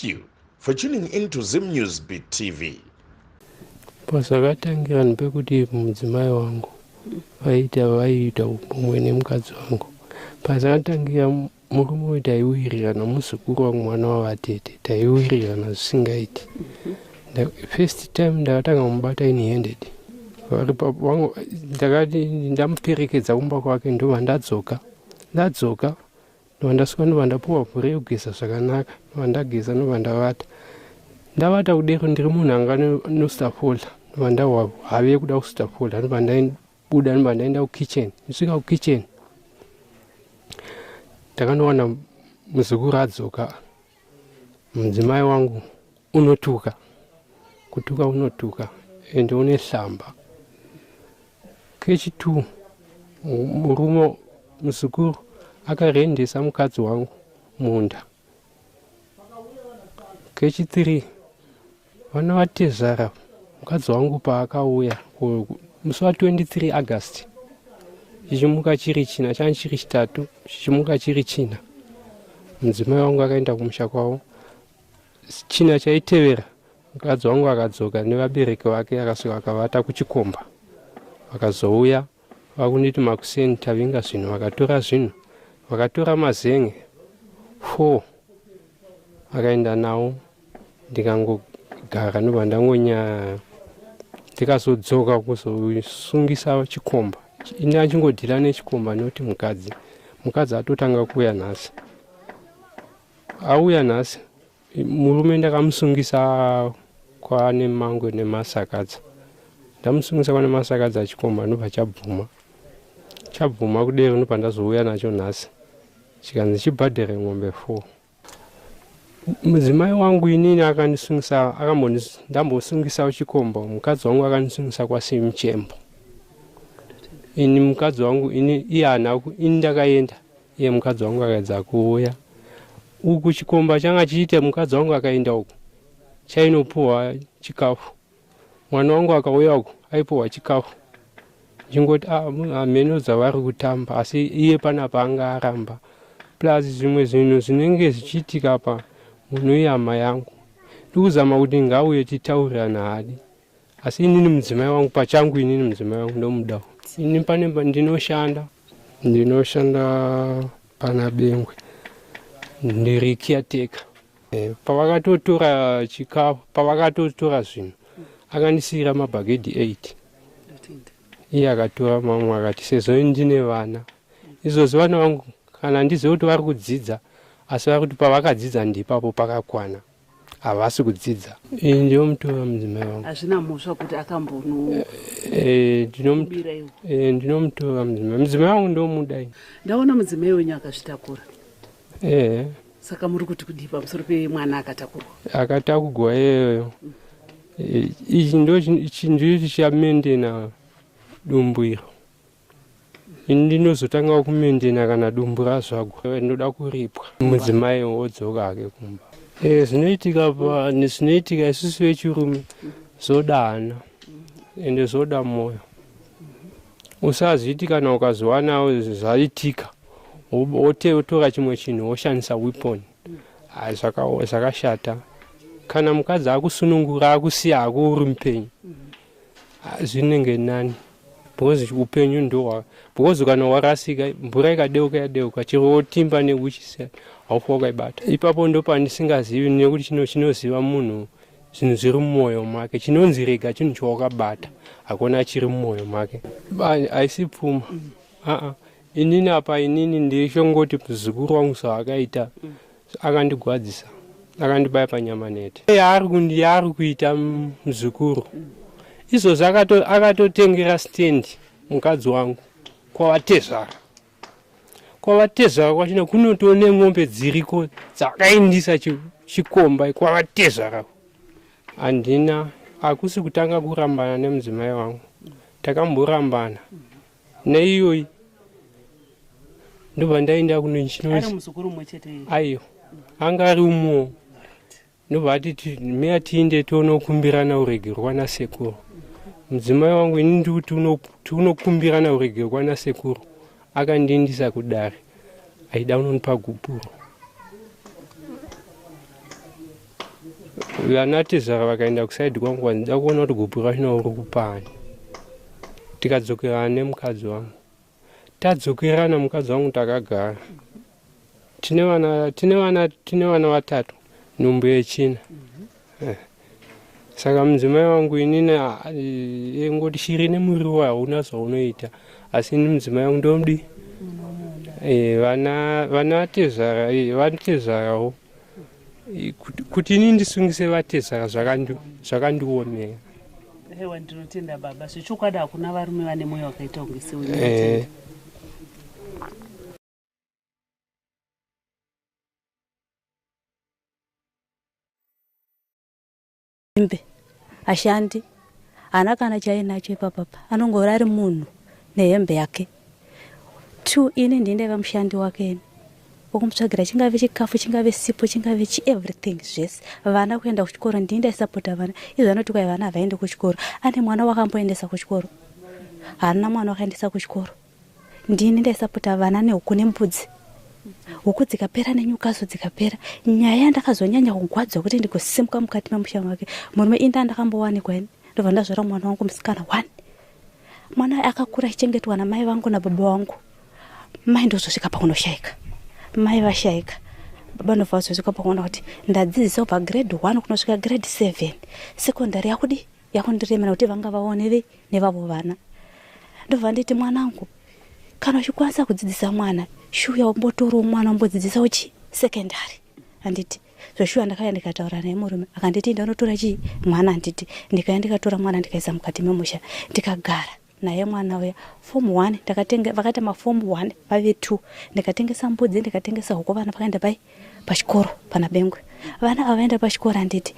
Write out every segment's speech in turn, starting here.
Thank you for tuning in to Zim News Beat TV. Pazvakatangira ndepekuti mudzimai wangu vaita vaiita umwe nemukadzi wangu. Pazvakatangira murume uyu taiwirirana, muzukuru wangu mwana wavatete, taiwirirana zvisingaiti. First time ndakatanga kumubata in handed ndakati ndamuperekedza kumba kwake, ndobva ndadzoka. Ndadzoka ndobva ndasvika, ndobva ndapuwa mvura yekugeza zvakanaka, ndobva ndageza, ndobva ndavata. Ndavata kudero, ndiri munhu anga nosita fodya, ndobva ndahwa have yekuda kusita fodya, ndobva ndabuda, ndobva ndaenda kukitchen. Ndisvika kukitchen ndakanowana muzukuru adzoka. Mudzimai wangu unotuka, kutuka unotuka ende une hlamba. Kechi2, murume muzukuru akarendesa mukadzi wangu munda. Kechi3, vana vatezvara mukadzi wangu paakauya musi wa23 August, chichimuka chiri China, changa chiri Chitatu, chichimuka chiri China, mudzimai wangu akaenda kumusha kwavo. China chaitevera mukadzi wangu akadzoka nevabereki vake, akasvika akavata kuchikomba. Vakazouya vakunditi makuseni tavinga zvinhu. Vakatora zvinhu, vakatora mazenge 4, vakaenda nawo. Ndikangogara, ndobva ndangonyaya. Ndikazodzoka kuzosungisa chikomba. Ini achingodhila nechikomba nekuti mukadzi atotanga kuuya nhasi, auya nhasi. Murume ndakamusungisa kwane mangwe nemasakadza. Ndamusungisa kwane masakadza, chikomba ndobva chabvuma. Chabvuma kudero, ndobva ndazouya nacho nhasi, chikanzi chibhadhere ng'ombe 4. Mudzimai wangu inini akandisungisa, ndambosungisawo chikomba. Mukadzi wangu akandisungisa kwaSimuchembo. Ini mukadzi wangu ini iye haana, ini ndakaenda, iye mukadzi wangu akaedza kuuya uku. Chikomba changa chiite mukadzi wangu akaenda uku chainopuhwa chikafu. Mwana wangu akauya uku aipuhwa chikafu. Chingoti hameno dzavari kutamba, asi iye panapa anga aramba. Plus zvimwe zvinhu zvinenge zvichiitika pa munhu ihama yangu. Ndikuzama kuti ngauye titaurirana, hadi. Asi inini mudzimai wangu pachangu, inini mudzimai wangu ndomudawo. Ini pane ndinoshanda pana Bengwe, ndiri caretaker. Pavakatotora chikafu, pavakatotora zvinhu, akandisiyira mabhagedhi 8. Iye akatora mamwe, akati sezvo ndine vana izvozvi, vana vangu kana ndizive kuti vari kudzidza, asi vari kuti pavakadzidza ndipapo pakakwana, havasi kudzidza. Iyi ndinomutora mudzimai wangu. Hazvina mhosva kuti akambono Eh, bira iwo? Ndinomutora mudzimai wangu, ndomuda ini. Ndaona mudzimai wenyu akazvitakura. Saka muri kuti kudii pamusoro pemwana akatakurwa? Akatakugwa iyoyo, ichi ndo ichi ndicho chichamendena dumbu iro. Ini ndinozotanga kumendena kana dumbu razvagwa. Ndoda kuripwa, mudzimai wodzoka hake kumba. Zvinoitika zvinoitika isusu vechirume zvodana, ende zvoda mwoyo. Usazviti kana ukazowana zvaitika wotora chimwe chinhu woshandisa weapon. Hai, zvakashata. Kana mukadzi akusunungura, akusiya hako uri mupenyu, zvinenge nani, because upenyu ndohwa, because kana warasika, mvura ikadeuka yadeuka. Chero wotimba neuchisa, haufa wakaibata. Ipapo ndo pandisingazivi, nekuti chinoziva munhu zvinhu zviri mumwoyo make. Chinonzi rega chinhu chawakabata, hakuna chiri mumwoyo make. Haisi pfuma, aa. Inini apa, inini ndichongoti muzukuru wangu zvaakaita akandigwadzisa, akandibaya panyama nete. Yaari kuita muzukuru izvozvi, akatotengera stand mukadzi wangu kwavatezvara. Kwavatezvara kwachina kunotone ng'ombe dziriko dzakaindisa chikomba kwavatezvara. Handina, hakusi kutanga kurambana nemudzimai wangu. Takamborambana neiyoyi, ndobva ndaenda Ari kunochinozi muzukuru mumwe chete iye? Aiwa, anga ari umuwo. Ndobva ati meya tiinde tonokumbirana uregerwa nasekuru. Mudzimai wangu ini ndikuti tinokumbirana uregerwa nasekuru. Akandiindisa kudare, aida unonipa gupuro. Vana tezvara vakaenda kusaidi kwangu vanida kuona kuti gupuro rachona uri kupani. Tikadzokerana nemukadzi wangu. Tadzokerana mukadzi wangu takagara. Tine vana tine vana tine vana vatatu nhumbu yechina. Saka mudzimai wangu inini ngoti shiri nemuriwo hauna zvaunoita asi ini mudzimai wangu ndomudi vana vana tezvara vatezvarawo kuti ini ndisungise vatezvara zvakandiomera. Ewa, ndinotenda baba. Zvechokwadi hakuna varume vane mwoyo wakaita kunge sewenyu. Hembe ashandi haana kana chainacho ipapapa, anongori ari munhu nehembe yake. Two, ini ndini ndaiva mushandi wake ini wokumutsvagira chingave chikafu, chingave sipo, chingave chieverything zvese. Vana kuenda kuchikoro ndini ndaisapota vana. Izvo anoti kwai vana havaendi kuchikoro, ane mwana wakamboendesa kuchikoro? Haana mwana wakaendesa kuchikoro. Ndini ndaisapota vana nehuku nembudzi, huku dzikapera nenyukaso dzikapera. Nyaya yandakazonyanya kugwadzwa kuti ndigosimuka mukati memusha make murume inda ndakambowanikwa ini ndobva ndazvara mwana wangu musikana one. Mwana akakura achichengetwa namai vangu nababa vangu. Mai ndozosvika pakunoshayika, mai vashayika, baba ndobva vazosvika pakuona kuti ndadzidzisa kubva grade 1 kunosvika grade 7, secondary yakudi yakundiremera kuti vanga vaone ve nevavo vana. Ndobva nditi, mwanangu, kana uchikwanisa kudzidzisa mwana, shuya umbotorawo mwana umbodzidzisawo chi secondary, handiti? Zvoshuwa ndakauya ndikataura naye murume akanditi ndanotora chii mwana, handiti? Ndikauya ndikatora mwana ndikaisa mukati memusha, ndikagara naye mwana uya form 1. Ndakatenga, vakaita maform 1 vave 2. Ndikatengesa mbudzi, ndikatengesa huku, vana vakaenda pai pachikoro pana Bengwe. Vana ava vaenda pachikoro, handiti?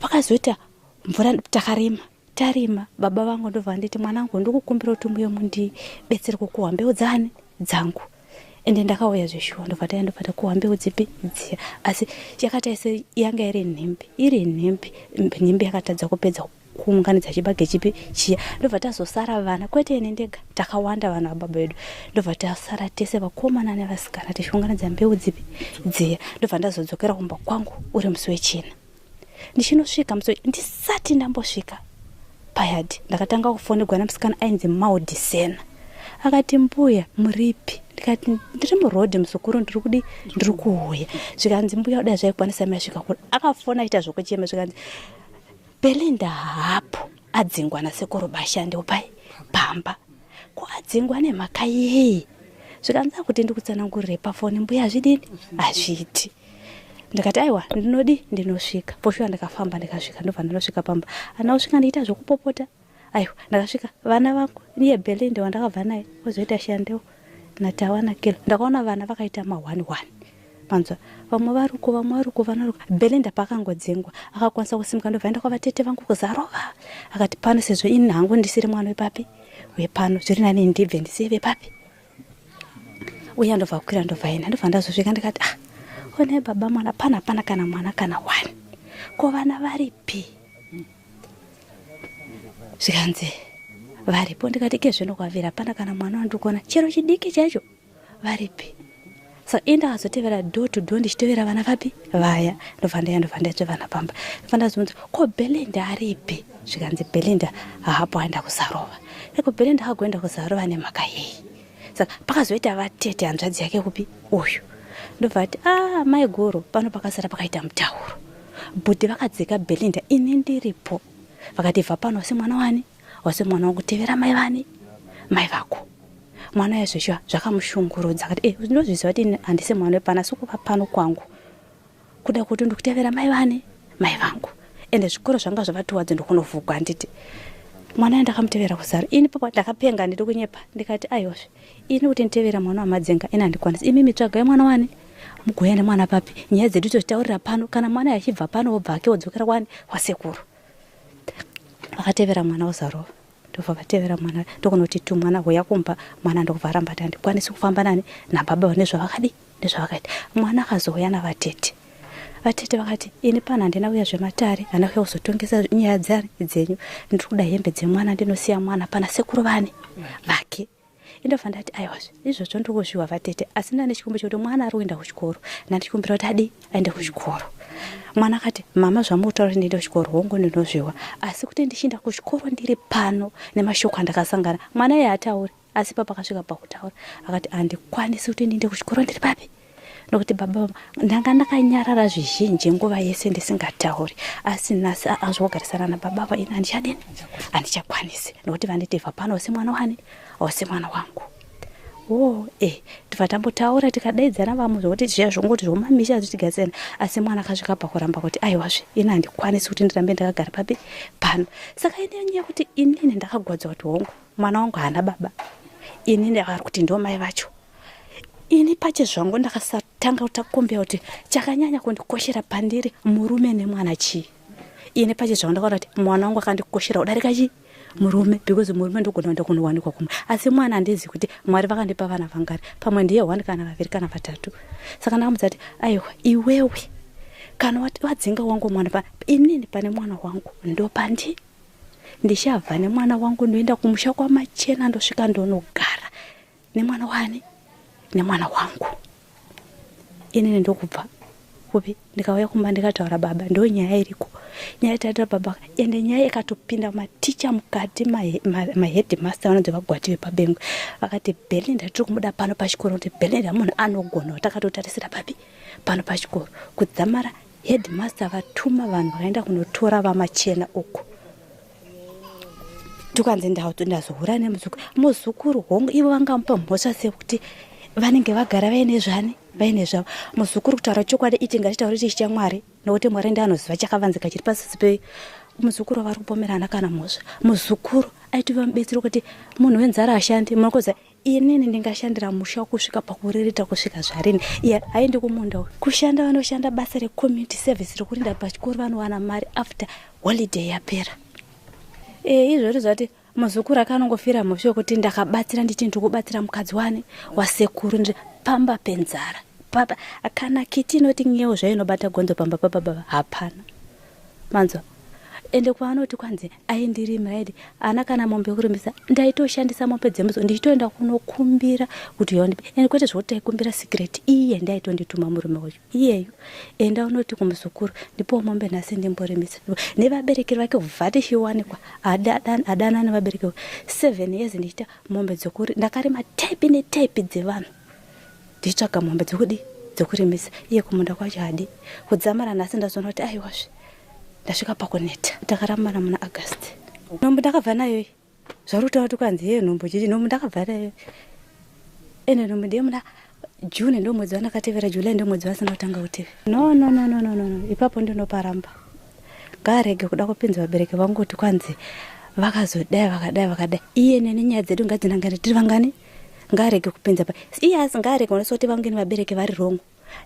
Pakazoita mvura, takarima, tarima, baba vangu ndobva nditi, mwanangu, ndikukumbira kuti muye mundibetsere kukuhwa mbeu dzani dzangu. Ende ndakauya zveshuwa, ndobva taenda, ndobva takuhwa mbeu dzipi dziya, asi yakata se yanga iri nhimbi, iri nhimbi, nhimbi yakatadza kupedza kuunganidza chibage chipi chiya. Ndobva tazosara vana, kwete ini ndega, takawanda vana vababa vedu. Ndobva tasara tese vakomana nevasikana tichiunganidza mbeu dzipi dziya. Ndobva ndazodzokera kumba kwangu uri musi wechina. Ndichinosvika musi, ndisati ndambosvika payadhi, ndakatanga kufonegwa nemusikana ainzi Maudisena. Akati, mbuya, muripi? Ndikati, ndiri murodhi muzukuru, ndiri kudi ndiri kuuya. Zvikanzi, mbuya, kudai zvaikwanisa maisvika kuri. Akafona achiita zvokuchema. Zvikanzi, Belinda hapo, adzingwa nasekuru Bashandi upai pamba. Ko adzingwa nemhaka yei? Zvikanzi, akuti ndikutsanangurire pafoni mbuya, hazvidini, hazviiti. Ndikati, aiwa, ndinodi ndinosvika poshuwa. Ndikafamba ndikasvika, ndobva ndinosvika pamba, ana kusvika ndiita zvokupopota. Aiwa, ndakasvika vana vangu, iye Belinda wandakabva naye, ozoita Shandewo naTawana Kilo. Ndakaona vana vakaita ma1 1, manzwa, vamwe varuko, vamwe varuko, vana varuko. Belinda paakangodzingwa akakwanisa kusimuka, ndobva enda kwavatete vangu kuzarova. Akati, pano sezvo ini hangu ndisiri mwana wepapi wepano, zviri nani ndibve ndisiye vepapi uye. Ndobva kukwira, ndobva enda, ndobva ndazosvika ndikati, ah, one baba, mwana pana hapana kana mwana kana one, ko vana varipi? Zvikanzi, varipo. Ndikati, ke zvino kwavira hapana kana mwana wandiri kuona, chero chidiki chacho, varipi? Saka ini ndakazotevera door to door ndichitevera vana vapi vaya. Ndobva ndaya, ndobva ndatsve vana pamba, ndobva ndazobvunza, ko Belinda aripi? Zvikanzi, Belinda haapo, aenda kusarova. Eko Belinda akagoenda kuzarova nemhaka yei? Saka pakazoita vatete hanzvadzi yake kupi uyu, ndobva ati, a mai guru, pano pakasara pakaita mutauro, bhudhi vakadzika Belinda ini ndiripo, vakati, bva pano, wase mwana wani, wase mwana wokutevera mai vani, mai vako. Mwana wezveshuwa zvakamushungurudza. Akati, e ndinozviziva kuti ini handisi mwana wepano, asi kuva pano kwangu kuda kuti ndikutevera mai vani, mai vangu. Ende zvikoro zvanga zvavatuwadzi ndokunovhugwa, handiti? Mwana ndakamutevera kuzaro ini papa ndakapenga, ndiri kunyepa? Ndikati, aiwazve, ini kuti nditevera mwana wamadzenga ini handikwanisi. Imi mitsvagai mwana wani, mugouya nemwana papi, nyaya dzedu tozvitaurira pano. Kana mwana achibva pano wobva ake wodzokera kwani wasekuru. Vakatevera mwana wazarova, ndobva vatevera mwana, ndokunoti tu mwana huya kumba. Mwana ndokubva aramba ati, handikwanisi kufamba nani nababa nezvavakadi nezvavakaita. Mwana akazouya navatete. Vatete vakati, ini pano handina kuuya zvematare, handina kuuya kuzotongesa nyaya dzenyu, ndiri kuda hembe dzemwana, ndinosiya mwana pana sekuru vani vake. Indobva ndati aiwazve izvozvo ndikuzviwa vatete, asi ndane chikumbo chekuti mwana ari kuenda kuchikoro, ndandikumbira kuti adi aende kuchikoro. Mwana akati mama zvamutaura kuti ndiende kuchikoro, hongu ndinozviwa, asi kuti ndichienda kuchikoro ndiri pano nemashoko andakasangana. Mwana iye haatauri, asi papa akasvika pakutaura akati handikwanisi kuti ndiende kuchikoro ndiri papi, nokuti baba ndanga ndakanyarara zvizhinji nguva yese ndisingatauri, asi nhasi azvogarisana nababa va ini handichadini, handichakwanisi, nokuti vanditi bva pano usi mwana wani, ausi mwana wangu. O tibva tambotaura tikadaidzana vamwe zvokuti zviya zvongoti zvomamisha zvichigarisana, asi mwana akasvika pakuramba kuti aiwazve ini handikwanisi kuti ndirambe ndakagara papi pano. Saka ine nyaya yekuti inini ndakagwadzwa kuti hongu mwana wangu haana baba, inini ari kuti ndo mai vacho. Ini pache zvangu ndakasatanga kutakumbira kuti chakanyanya kundikoshera pandiri murume nemwana chii. Ini pache zvangu ndakaona kuti mwana wangu akandikoshera kudarika chii murume, because murume ndogona kuenda kunowanikwa kumwe, asi mwana handizi kuti Mwari vakandipa vana vangari, pamwe ndiye 1 kana 2 kana 3. Saka ndakamudza kuti aiwa iwewe kana wadzinga wangu mwana pa inini pane mwana wangu ndopandi ndichabva nemwana wangu ndoenda kumusha kwamachena, ndosvika ndonogara nemwana wani, nemwana wangu. Inini ndokubva kupi ndikauya kumba ndikataura baba, ndo nyaya iriko, nyaya tataura baba. Ende nyaya ikatopinda maticha mukati, maheadmaster vanonzi vagwati vepaBengwe vakati Belinda tiri kumuda pano pachikoro, kuti Belinda munhu anogona, takatotarisira papi pano pachikoro. Kudzamara headmaster vatuma vanhu vakaenda kunotora vamachena uku, tikanzi ndazohura nemuzukuru. Muzukuru hongu ivo vangamupa mhosva sekuti vanenge vagara vaine zvani vaine zvavo. Muzukuru kutaura chokwadi iti ngatitaure tichitya Mwari, nokuti Mwari ndiye anoziva chakavanzika chiri pasisi pe muzukuru vari kupomerana kana mhosva. Muzukuru aitova mubetseri kuti munhu wenzara ashandi, munokoza inini ndingashandira musha kusvika pakuririta kusvika zvarini. Iye haendi kumunda uyu kushanda, vanoshanda basa recommunity service rekurinda pachikoro, vanowana mari after holiday yapera. Izvozvo zvati muzukuru akanongofira musha wekuti ndakabatsira nditi ndikubatsira mukadzi wani wasekuru ndiri pamba penzara. Papa kana kiti inoti nyewo zvayo inobata gonzo pamba pababa hapana. Manzwa ende kwaanoti kwanzi aindirimi raidi ana kana mombe yekurimisa, ndaitoshandisa mombe dzemuzo ndichitoenda kunokumbira kuti yondipe, ende kwete zvekuti taikumbira secret, iye ndaitondituma murume wacho iyeyu, enda unoti kumuzukuru ndipowo mombe nhasi ndimborimisa. Nevabereki vake kubva tichiwanikwa adana nevabereki 7 years ndichiita mombe dzekuri, ndakarima type netype dzevanhu ndichitsvaga mombe dzekudi dzekurimisa, iye kumunda kwacho hadi kudzamara nhasi ndazoona kuti aiwazve ndasvika pakuneta. Takarambana muna August. Nhombo ndakabva nayo zvari kutaura kuti kwanzi iye nhombo chichi, nhombo ndakabva nayo ende nhombo ndiye muna June ndo mwedzi wandakatevera, July ndo mwedzi wasina kutanga kutevera. No, no, no, no, no, no, ipapo ndinoparamba. Ngaarege kuda kupinza vabereki vangu kuti kwanzi vakazodai vakadai vakadai, iye neni nyaya dzedu ngadzinangane tiri vangani, ngaarege kupinza pa iye, asi ngaarege kuonesa kuti vangeni vabereki vari wrong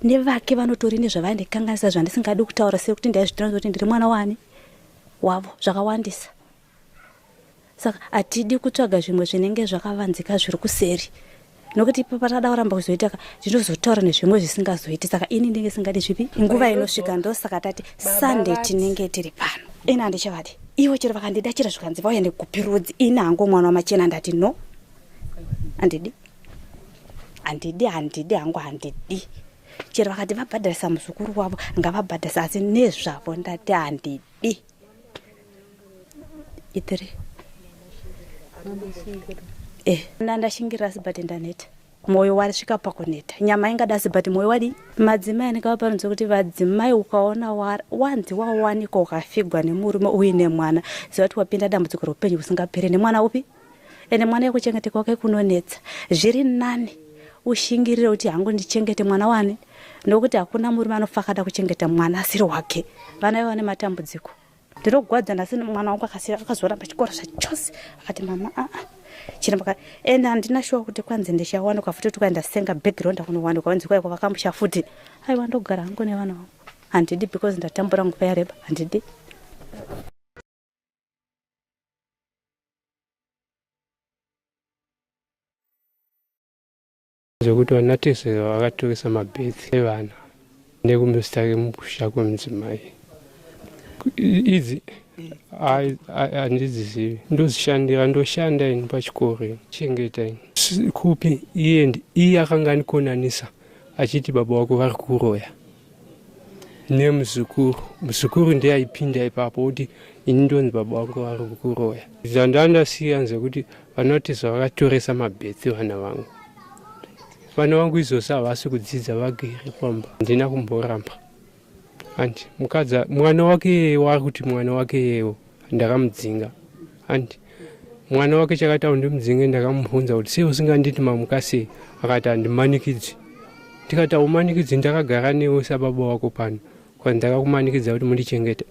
nevake vanotori nezvavandikanganisa zvandisingadi kutaura sekuti ndaizvitora kuti ndiri mwana wani wavo zvakawandisa. Saka hatidi kutsvaga zvimwe zvinenge zvakavanzika zviri kuseri, nokuti ipapo patada kuramba kuzoita ndinozotaura nezvimwe zvisingazoiti. Saka ini ndinge singadi zvipi nguva inosvika, ndosaka tati Sunday tinenge tiri pano. Ini handichavadi ivo chero vakandida chero zvikanzi vauya nekupirudzi, ini hangu mwana wamachena ndati no, handidi, handidi, handidi hangu, handidi. Chero vakati vabhadharisa muzukuru wavo ngavabhadharisa, asi nezvavo ndati handidi. Itiri ndandashingirira asi but ndaneta, moyo wasvika pakuneta, nyama ingada asi but moyo wadi. Madzimai anenge vaparonza kuti vadzimai ukaona wanzi wawanikwa ukafigwa nemurume uine mwana, ziva kuti wapinda dambudziko reupenyu husingaperi nemwana upi, ende mwana yekuchengeteka kwake kunonetsa. Zviri nani ushingirire kuti hangu ndichengete mwana wani, nokuti hakuna murume anofa akada kuchengeta mwana asiri wake. Vana vava nematambudziko. Ndinogwadza nhasi mwana wangu akazoramba chikoro zvachose, akati mama aa chiramba, ende handina shuwa kuti kwanzi ndichawanikwa futi, kuti kwaenda senga background kunowanikwa wanzi kwaiko vakamusha futi. Aiwa ndogara hangu nevana vangu, handidi because ndatambura nguva yareba, handidi. Zvekuti vanatese vakatoresa mabirth evana nekumusita kemukusha kwemudzimai. Idzi handidzizivi, ndozishandira, ndoshanda ini pachikoro ini, chengeta ini. Kupi iye iye akanga andikonanisa achiti baba wako vari kuroya nemuzukuru. Muzukuru ndiye aipinda ipapo kuti ini ndonzi baba vangu vari kuroya. Zvandandasiya nzekuti vanoti zvavakatoresa mabhetsi vana vangu. Vana vangu izvozvo havasi kudzidza, vagere pamba. Handina kumboramba. Handi mukadzi mwana wake iyewo ari kuti mwana wake iyewo ndakamudzinga. Handi mwana wake chakaita kuti ndimudzinge, ndakamubvunza kuti sei usinganditi mamuka sei, akati handimanikidzi. Ndikati haumanikidzi, ndakagara newe sababa wako pano, kwanzi ndakakumanikidza kuti mundichengete.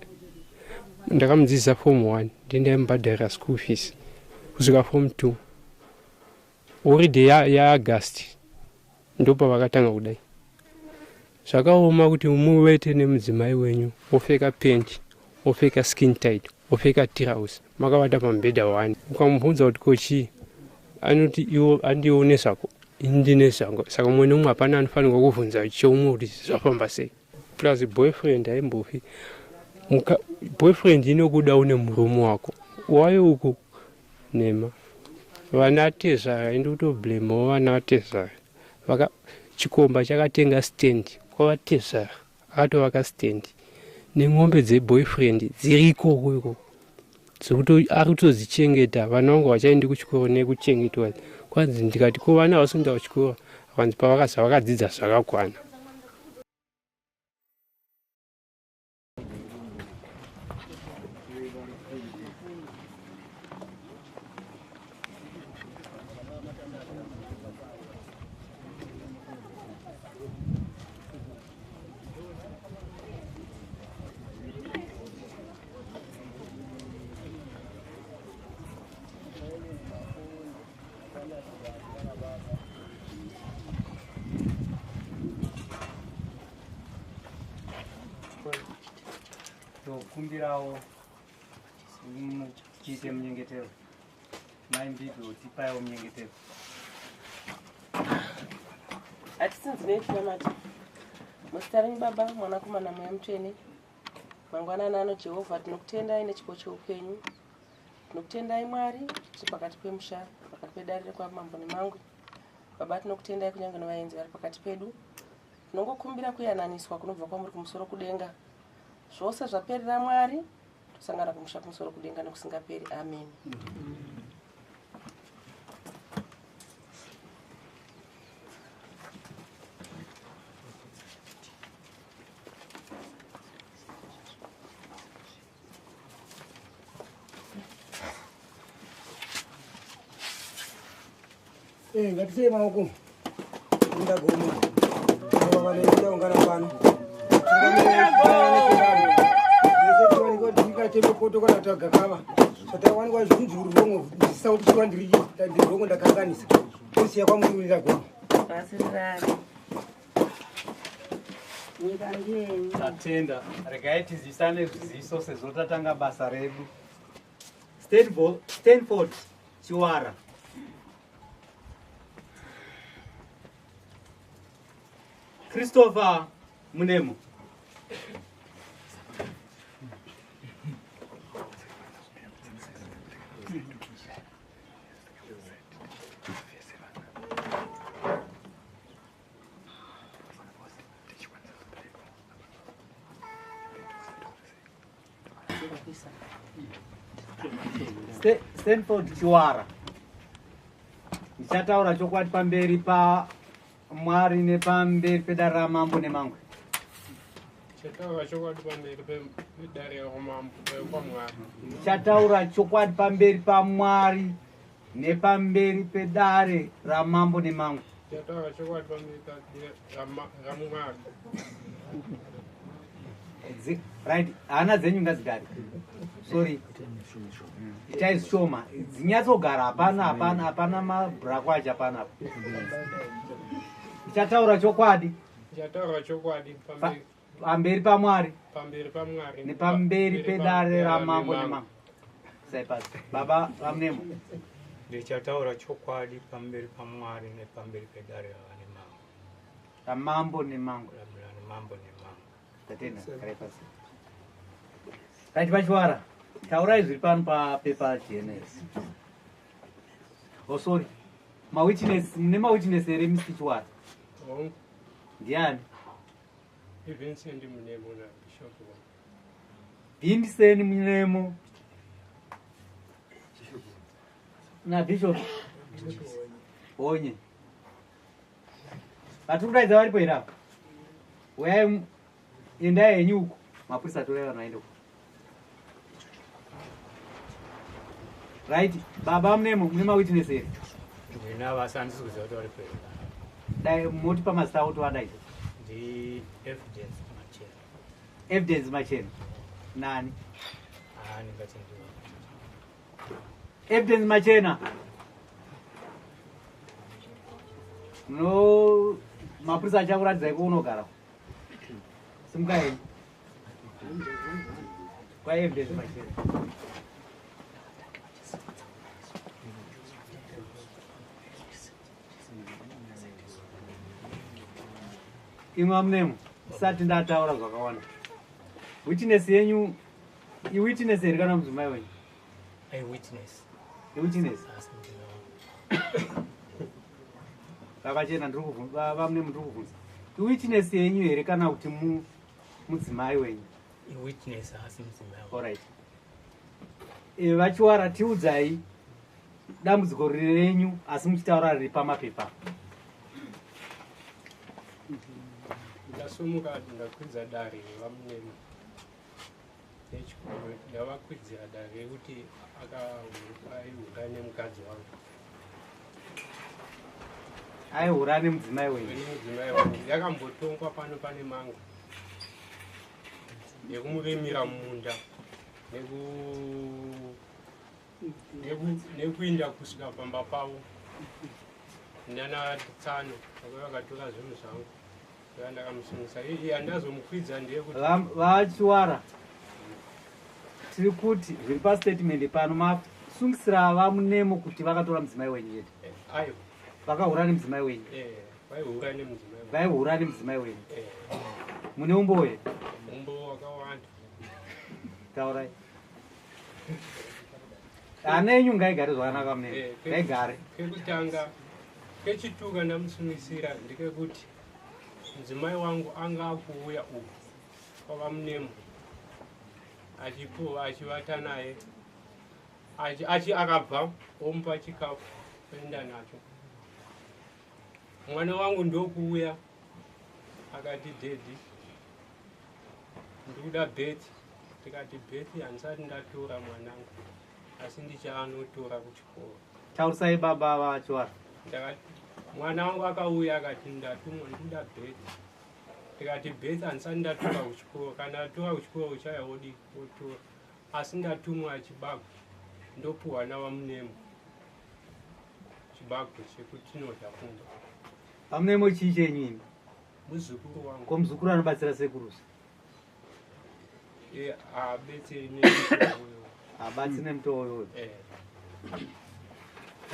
Ndakamudzidzisa form 1, ndindaimubhadharira school fees kusvika form 2. Holiday yaAugust ndopavakatanga kudai. Zvakaoma kuti muvete nemudzimai wenyu, wopfeka penti, wopfeka skin tight, wopfeka tirausi, makavata pamubhedha 1. Ukamubvunza kuti ko chii, anoti iwo andione zvako, ini ndine zvangu. Saka mumwe nemumwe hapana anofanirwa kubvunza cheumwe kuti zvafamba sei. Plus boyfriend haimbofi boyfriend inokuda une murume wako wayo uku nema vana tezvara. Indi kutoblamewo vana tezvara. Vaka chikomba chakatenga stand kwavatezvara, akatovaka stand nemombe dzeboyfriend dziri ikoko ikoko, dzekuti ari kutodzichengeta. Vana vangu vachaendi kuchikoro nekuchengetwa. Kwanzi ndikati ko vana havasi kuenda kuchikoro, akanzi pavakaza vakadzidza zvakakwana. Tokumbirawo tiite munyengetero. Mai Mbido, tipaiwo munyengetero. Hatisinzinei tinamata muzita renyu Baba, Mwanakomana, Mweya Mutsvene. Mangwanani ano, Jehovha, tinokutendai nechipo cheupenyu. Tinokutendai, Mwari, tiri pakati pemusha, pakati pedare rekwamambo nemangwe. Baba, tinokutendai kunyange nevaenzi vari pakati pedu. Tinongokumbira kuyananiswa kunobva kwamuri kumusoro kudenga. Zvose zvaperera, Mwari, tosangana kumusha kumusoro kudenga nekusingaperi. Amen. Ngatisei maoko ndagomo vanoita ungana pano chemekoto kana tagakava zvatawanikwa zvinzi uri wrong, zvisisa kuti chiwa ndiri wrong, ndakanganisa, tosiya kwamuri ndagomo. Basirirani. Nyika ndiyenyu. Tatenda. Regai tizisane zviziso sezvo tatanga basa redu. Stanford Chiwara. Christopher Munemo. Stanford Chiwara. Ndichataura chokwadi pamberi paMwari nepamberi pedare ramambo nemangwe. Chataura chokwadi pamberi pedare ramambo kwamwari. Ndichataura chokwadi pamberi paMwari nepamberi pedare ramambo nemangwe. Chataura chokwadi pamberi ramwari. Right, hana dzenyu ngadzigare. Sorry, itai zvishoma, dzinyatsogara. Hapana, hapana, hapana mabhuraku acho panapa. Ndichataura chokwadi. Ndichataura chokwadi pamberi pamberi paMwari pamberi pamwari nepamberi pedare ramambo nemambo. Sai pasi, baba vaMunemo. Ndichataura chokwadi pamberi paMwari nepamberi pedare ravanemambo. Ramambo nemambo. Ramambo nemambo. Tatenda, garai pasi. Right, VaChiwara, taurai zviri pano papepa GNS. Oh, sorry. Mawitness, mune mawitness here Mr. Chiwara? Hongu. Ndiani? Vincent Munemo na Bishop wangu. Vincent Munemo na Bishop Onye. Vatiri kudaidza varipo here apa? Uyai endai henyu uko. Mapurisa torai vanhu vaende uko. Right, baba Munemo mune mawitness here? Ndinavo asi handisi kuziva kuti varipo here. Dai motipa mazita avo tovadaidza. Ndi Evidence Machena. Evidence Machena. Nani? Ah, ndingati ndiwo. Evidence Machena. No, mapurisa achakuratidzai kwaunogara. Simuka henyu. Kwa Evidence Machena. Imwe munemo sati ndataura zvakawanda. Witness yenyu iwitness here kana mudzimai wenyu? Eyewitness. Iwitness. Asi ndino. Vavachena ndiri kubvunza, vamunemo ndiri kubvunza. Iwitness yenyu here kana kuti mudzimai wenyu? Iwitness asi mudzimai wangu. Alright. VaChiwara, tiudzai dambudziko renyu asi muchitaura riri pamapepa. Ndasumuka ndakwidza dare vamunemo nechikoro, ndavakwidzira dare rekuti akaihura nemukadzi wangu. Aihura nemudzimai wenyu? Nemudzimai wangu. Yakambotongwa pano pane mango yekumurimira mumunda nekuinda kusvika pamba pavo nana tsano vakatora zvinhu zvangu. Ndakamusungisa. Iye handazomukwidza ndeyekuti VaChiwara, tiri kuti zviri pastatement pano masungisira vamunemo kuti vakatora mudzimai wenyu chete. Aiwa. Vakahura nemudzimai wenyu. Vaihura nemudzimai wangu. Vaihura nemudzimai wenyu. Mune umbowo here? Umbowo wakawanda. Taurai. Ana enyu ngaigare zvakanaka munemo. Ngaigare. Kekutanga kechituka ndamusungisira ndekekuti mudzimai wangu anga akuuya uku kwava munemo achipuwa achivata naye achi akabva omupa chikafu oenda nacho. Mwana wangu ndokuuya akati daddy ndikuda bheti. Ndikati bheti handisati ndatora mwanangu asi ndichaanotora kuchikoro. Taurisai baba vacho. Ndakati mwana wangu akauya akati ndatumwa ndikuda bheti. Ndikati bheti handisati ndatora kuchikoro, kana ndatora kuchikoro uchauya wodi wotora, asi ndatumwa chibagwe ndopuhwa navamunemo chibagwe chekuti tinodya kumba. Vamunemo chii chenyu imi? Muzukuru wangu. Ko muzukuru anobatsira sekurusa? Haabetseri nemutoo uyo. Habatsi nemutoo uyo.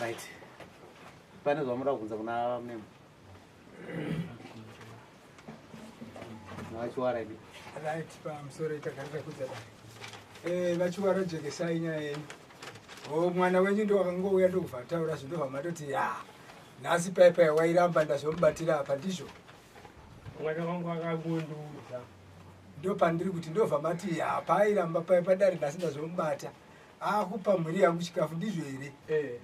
Right. Pane zvamunoda kubvunza kuna vamunemo? VaChiwara imi. Right, pamusoro itagarira kudza dare. VaChiwara, jekesai nyaya yenyu. O mwana wenyu ndo wakangouya ndokubva ataura zvindobva matoti ya nhasi pai pai wairamba ndazomubatira apa, ndizvo? Mwana wangu akangondiudza. Ndo pandiri kuti ndobva mati ya paairamba pai padare nhasi ndazomubata akupa mhuri yangu chikafu, ndizvo here?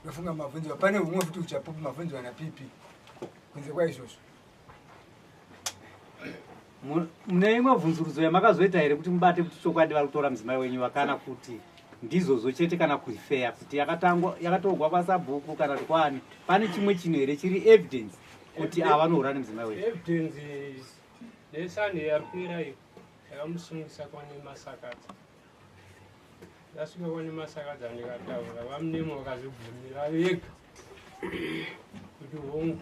Ndofunga mabvunzwa pane humwe futi uchapupu mabvunzwa naPP kunze kwaizvozvo. Mune imwe bvunzurudzo yamakazoita here kuti mubate kuti chokwadi vari kutora mudzimai wenyu kana kuti ndizvozvo chete, kana kufeya kuti yakatorwa kwasabhuku kana kuti kwani? Pane chimwe chinhu here chiri evidence kuti ava vanohura nemudzimai wenyu? Evidence neSunday yapera iyo yakamusungisa kwane Masakadza. Ndasvika kwane Masakadza ndikataura, vamunemo vakazobvumira vega kuti hongu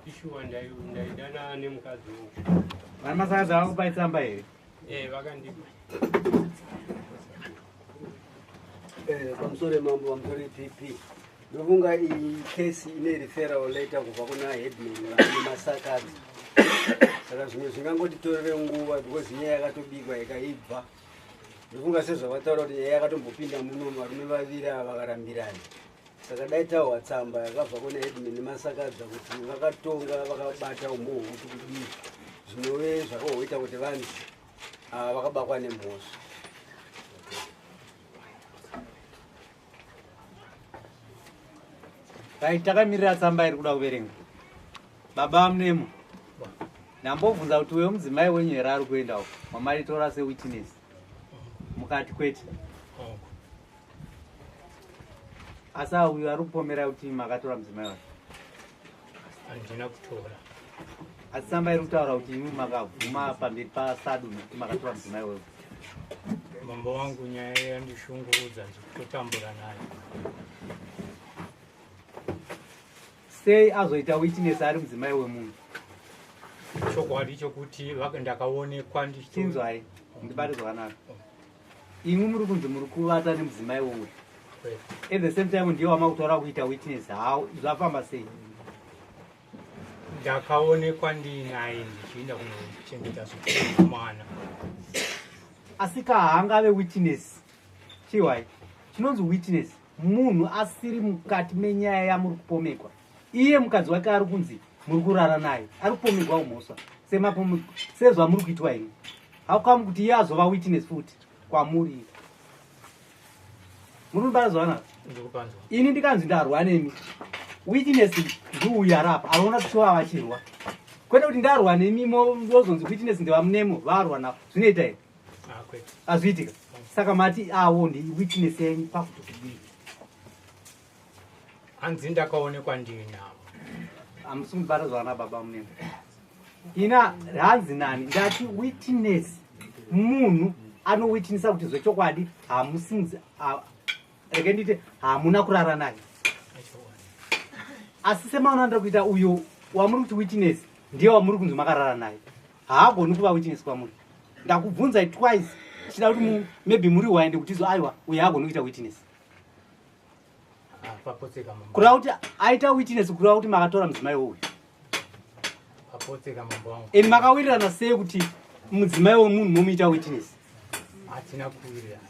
ishuwa ndaidana nemukadzi wangu. Vana Masakadza vakupai tsamba here? Vakandipa. Pamusoro mambo, pamusoro PP. Ndofunga iyi kesi ine referral letter kubva kuna headman vane Masakadza. Saka zvimwe zvingangotitorere nguva because nyaya yakatobikwa ikaibva. Ndofunga sezvavataura kuti nyaya yakatombopinda muno varume vaviri ava vakarambirana. Saka dai tahwa tsamba yakabva kuna headman neMasakadza kuti vakatonga vakabata umbowo hwekuti kudii zvinove zvakahoita kuti vanzi ava vakabakwa nemhosva. Right, takamirira tsamba iri kuda kuverenga. Baba Munemo, ndambobvunza kuti uyo mudzimai wenyu here ari kuenda uko mamaitora sewitness mukati kwete. Asi uyo ari kupomera kuti makatora mudzimai wake. Handina kutora. Asi tsamba iri kutaura kuti imwi makabvuma pamberi pasadunhu kuti makatora mudzimai wewe. Mambo wangu nyaya yandishungurudza ndikutotambura nayo. Sei azoita witness ari mudzimai wemunhu? Chokwadi chokuti ndakaonekwa ndichinzwai ndibate zvakanaka. Imwi muri kunzi muri kuvata nemudzimai wouyu. At the same time ndiye wamakutaura kuita witness. How zvafamba sei? Ndakaonekwa ndiinaye ndichienda kunochengeta mwana. Asi ka haangave witness. Chiwai. Chinonzi witness munhu asiri mukati menyaya yamuri kupomekwa. Iye mukadzi wake ari kunzi muri kurara naye ari kupomegwa umhosva sezvamuri kuitwa imi. How come kuti iye azova witness futi kwamuri? Muri kubara zvakanaka? Ini ndikanzi ndarwa nemi witness ndiuyu arapa anoona kuti vachirwa kwete kuti ndarwa nemi mozonzi witness ndevamunemo varwa navo zvinoita here? Hazviitika. Saka mati awo ndi witness yenyu pakuti kudii? Hanzi ndakaonekwa ndinavo. Hamusi kubata zvakanaka baba munemo. Ina hanzi nani ndati witness munhu anowitnessa kuti zvechokwadi hamusi rege nditi hamuna kurara naye. Asi semaona ndiri kuita uyo wamuri kuti witness ndiye wamuri kunzi makarara naye. Haagoni kuva witness kwamuri. Ndakubvunzai twice chida kuti maybe muri waende kuti izo aiwa uyo haagoni kuita witness. Kureva kuti aita witness kureva kuti makatora mudzimai wouyu. And makawirirana sei kuti mudzimai wemunhu momuita witness? Hatina kuwirirana.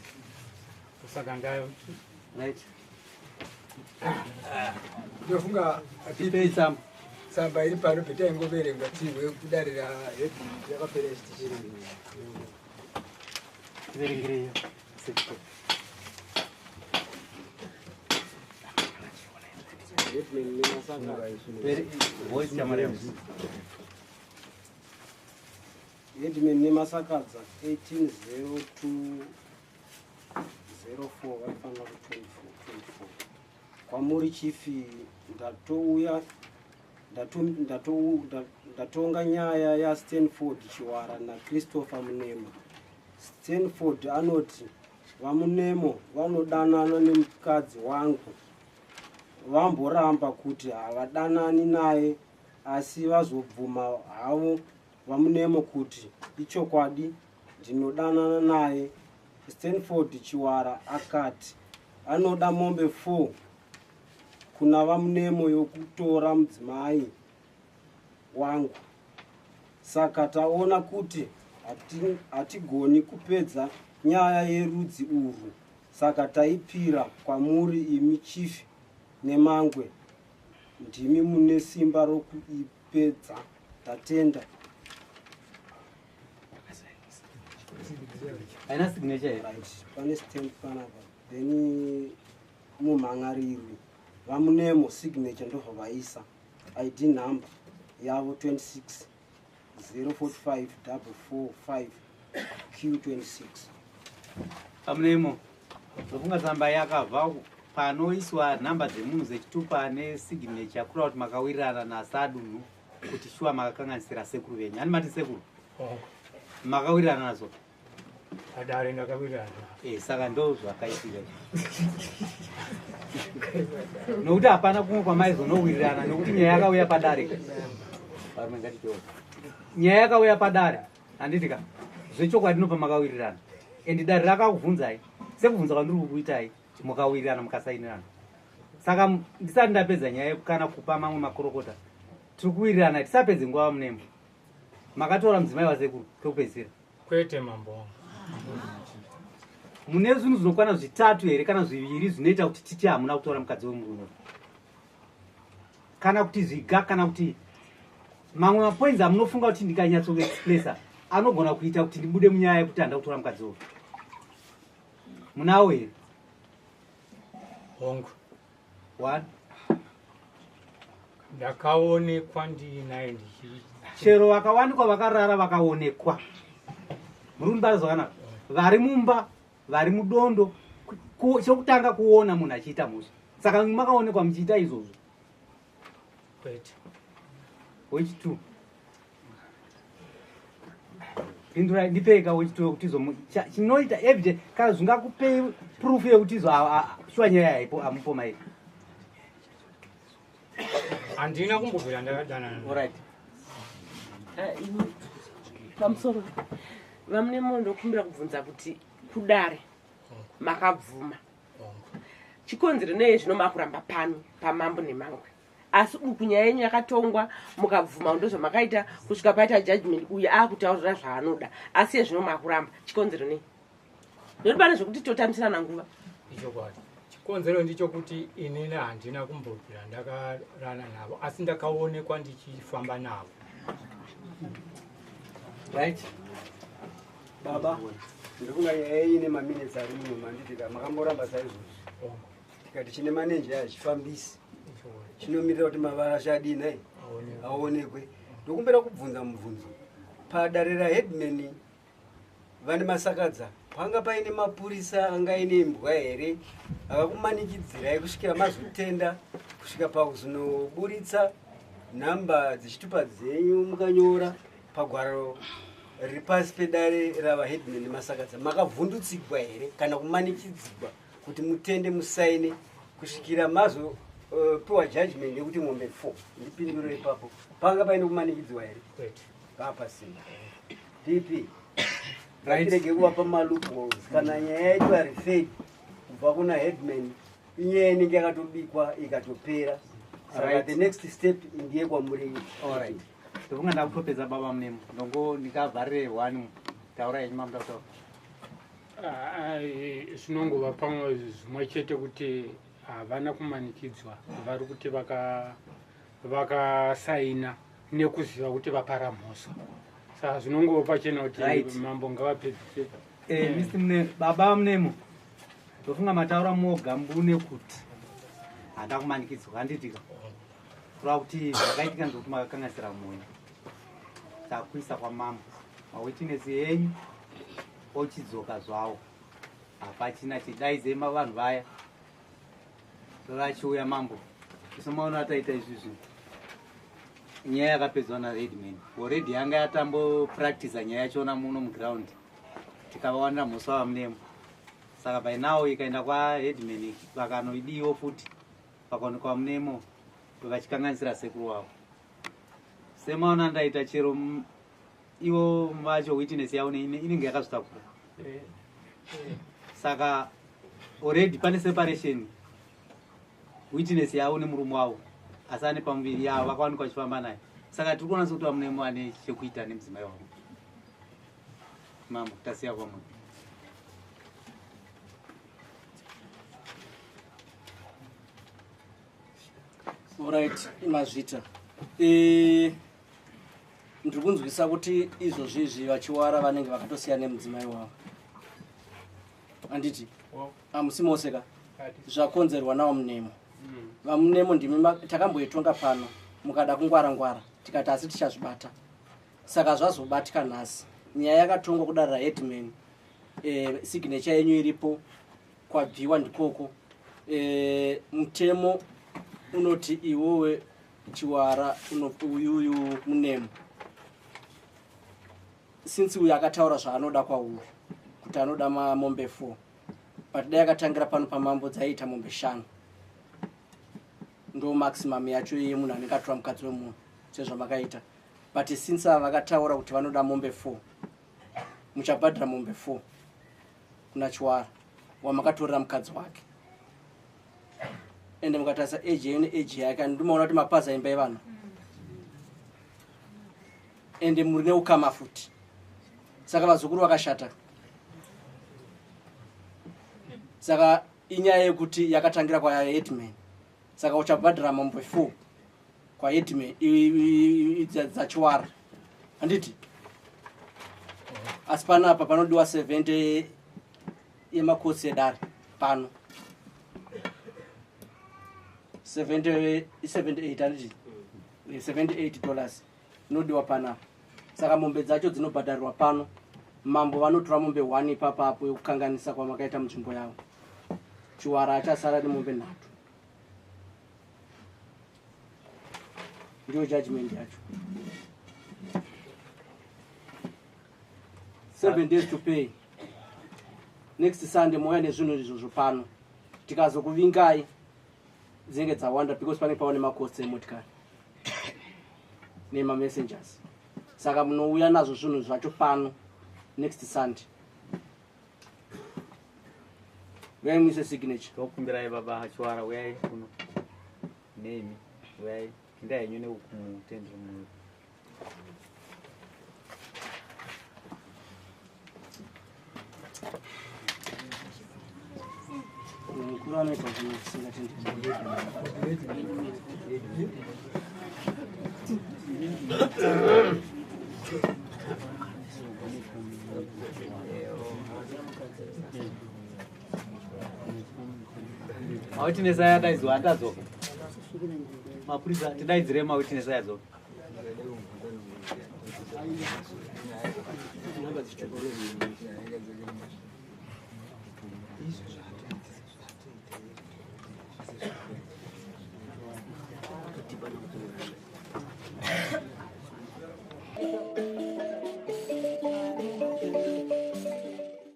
Saka ndayo. Right. Ndofunga tipei tsamba. Tsamba iri pano petaingoverengwa tihwe kudare rahead yakapera ichiti Tiverengereyo. Headman neMasakadza 180204 vaifanira ku 24 kwamuri chifi ndatouya ndatonga nyaya yaStanford Chiwara naChristopher Munemo. Stanford anoti vaMunemo vanodanana nemukadzi wangu. Vamboramba kuti havadanani naye asi vazobvuma havo vaMunemo kuti ichokwadi ndinodanana naye. Stanford Chiwara akati anoda mombe 4 kuna vaMunemo yokutora mudzimai wangu. Saka taona kuti hatigoni kupedza nyaya yerudzi urwu, saka taipira kwamuri imi chief nemangwe, ndimi mune simba rokuipedza. Tatenda. Haina signature here? Right, pane stamp panapa, then mumhan'arirwi vaMunemo signature ndobva vaisa ID number yavo 26 045 445 Q26. VaMunemo, ndofunga tsamba yakabva panoiswa nhamba dzemunhu dzechitupa nesignature kureva kuti makawirirana nasadunhu kuti shuwa makakanganisira sekuru venyu. Hani mati sekuru? Makawirirana nazo? Padare ndakawirirana. Saka ndo zvakaitika. Nokuti hapana kumwe kwamaizonowirirana nokuti nyaya yakauya padare. Varume ngatichiona. Nyaya yakauya padare, handiti ka? Zvechokwadi nobva makawirirana. And dare rakakubvunzai sekubvunza kwandiri kukuitai mukawirirana mukasainirana. Saka ndisati ndapedza nyaya kana kupa mamwe makorokota. Tiri kuwirirana tisapedze nguva munemo. Makatora mudzimai wasekuru kekupedzisira? Kwete mambo wangu. Mune zvinhu zvinokwana zvitatu here kana zviviri zvinoita kuti titi hamuna kutora mukadzi wemurume? Kana kuti zviga kana kuti mamwe mapoints amunofunga kuti ndikanyatsoexpressa anogona kuita kuti ndibude munyaya yekuti handida kutora mukadzi uyu. Munawo here? Hongu. One. Ndakaonekwa ndiinaye ndichi Chero vakawanikwa vakarara vakaonekwa. Muri kundibata zvakanaka? Vari mumba, vari mudondo, chokutanga kuona munhu achiita mhosva. Saka makaonekwa muchiita izvozvo. Kwete. Wechi two. Pindurai, ndipei ka wechi two yekuti izo chinoita evidence kana zvingakupei proof yekuti izo shuwa nyaya haipo amupo mai. Handina kumbobvira ndakadanana. All right. Pamusoro vamune moyo ndokumbira kubvunza kuti kudare makabvuma chikonzero nei zvino makuramba pano pamambo nemangwe, asi uku nyaya yenyu yakatongwa mukabvuma ndozvamakaita kusvika paita judgment, uyu akutaurira zvaanoda, asi yezvino makuramba chikonzero nei? Nekuti pane zvekuti totambisirana nguva. Ichokwadi. Chikonzero ndichokuti inini handina kumbobvira ndakarana navo, asi ndakaonekwa ndichifamba navo. Right. Baba, ndofunga nyaya iyi ine maminitsi ari muno manditika makamboramba saizvozvi. Tikati chine manenje achifambisi. Chinomirira kuti mavara achadii nhai? Aonekwe. Ndokumbira kubvunza mubvunzo. Padare raheadman vane masakadza panga paine mapurisa anga aine imbwa here akakumanikidzirai kusvikira mazotenda kusvika pakuzonoburitsa nhamba dzechitupa dzenyu mukanyora pagwaro riri pasi pedare ravaheadman nemasakadza? Makavhundutsigwa here kana kumanikidzigwa kuti mutende musaine kusvikira mazopiwa judgment yekuti mombe 4? Ndipindure ipapo, panga paine kumanikidziwa here? Kwete. Papasina. Pp ngatirege kuvapa maloopholes. Kana nyaya yaitwa referred kubva kuna headman, inyaya inenge yakatobikwa ikatopera, saka the next step ndiye kwamuri. Alright. Ndofunga ndakutopedza baba munemo. Ndongo ndikavharire one taura yenyu mamuda kutaura. Zvinongova pamwe zvimwe chete kuti havana kumanikidzwa, vari kuti vakasaina nekuziva kuti vapara mhosva, saka zvinongova pachena kuti mambo ngavapedzise. Mr. Mune, baba Munemo, ndofunga mataura moga mbune kuti handa kumanikidzwa, handitika? Kureva kuti zvakaitika ndekuti makakanganisira mwoyo, takuisa kwamambo mawitness enyu ochidzoka zvawo, hapachina chidaidzei vanhu vaya vachiuya mambo. Isu ataita izvizvi, nyaya yakapedzwa naheadman already, yanga yatambopractisa nyaya yachona muno muground, tikavawanira mhosva vamunemo. Saka by now ikaenda kwaheadman vakanoidiwo futi vakaonekwa munemo vachikanganisira sekuru wavo, semaona ndaita chero ivo vacho witness yavo inenge yakazvitakura. Saka already pane separation, witness yavo nemurume wavo asi ane pamuviri yavo vakawanikwa vachifamba naye, saka tiri kuona sekuti vamunemo ane chekuita nemudzimai wavo. Mambo, tasiya kwamwe. Alright, mazvita. Ndiri kunzwisa kuti izvozvi izvi vachiwara vanenge vakatosiyana nemudzimai wavo, handiti? Hamusi mose ka zvakonzerwa nawo munemo. Vamunemo, ndimi takamboitonga pano, mukada kungwara ngwara, tikati asi tichazvibata, saka zvazobatika nhasi. Nyaya yakatongwa kudare raheadman, signature yenyu iripo, kwabviwa ndikoko. Mutemo unoti iwowe Chiwara uyuyu munemo, since uyu akataura zvaanoda kwauri kuti anoda mamombe 4, but dai akatangira pano pamambo dzaiita mombe 5, ndo maximum yacho yemunhu anenge atora mukadzi wemunhu sezvamakaita. But since ava vakataura kuti vanoda mombe 4, muchabhadhara mombe 4 kuna Chiwara wamakatorera mukadzi wake. Ende mukatarisa age yenyu neage yake, andimaona kuti mapaza imba yevana. Ende muri neukama futi. Saka vazukuru vakashata. Saka inyaya yekuti yakatangira kwa headman. Saka uchabhadhara mombe 4 kwa headman dzachiwara. Handiti? Asi panapa panodiwa 70 yemakosi edare pano. 70 78 handiti? 78 dollars inodiwa panapa. Saka mombe dzacho dzinobhadharirwa pano. Mambo vanotora mombe 1 ipapapo yekukanganisa kwamakaita munzvimbo yavo. Chiwara achasara nemombe 3. Ndiyo judgment yacho. 7 days to pay. Next Sunday mouya nezvinhu izvozvo pano. Tikazokuvingai dzinenge dzawanda because panenge paone macosts emotikari nemamessengers. Saka munouya nazvo zvinhu zvacho pano next Sunday. Uyai muise signature. Tokumbirai baba Chiwara, uyai kuno nemi, uyai pindai henyu neukumutendere munhu. Mukuru anoita zvinhu zvisingatendeki. Mawitness aya adaidzwa atadzoka. Mapurisa tidaidzire mawitness aya adzoka.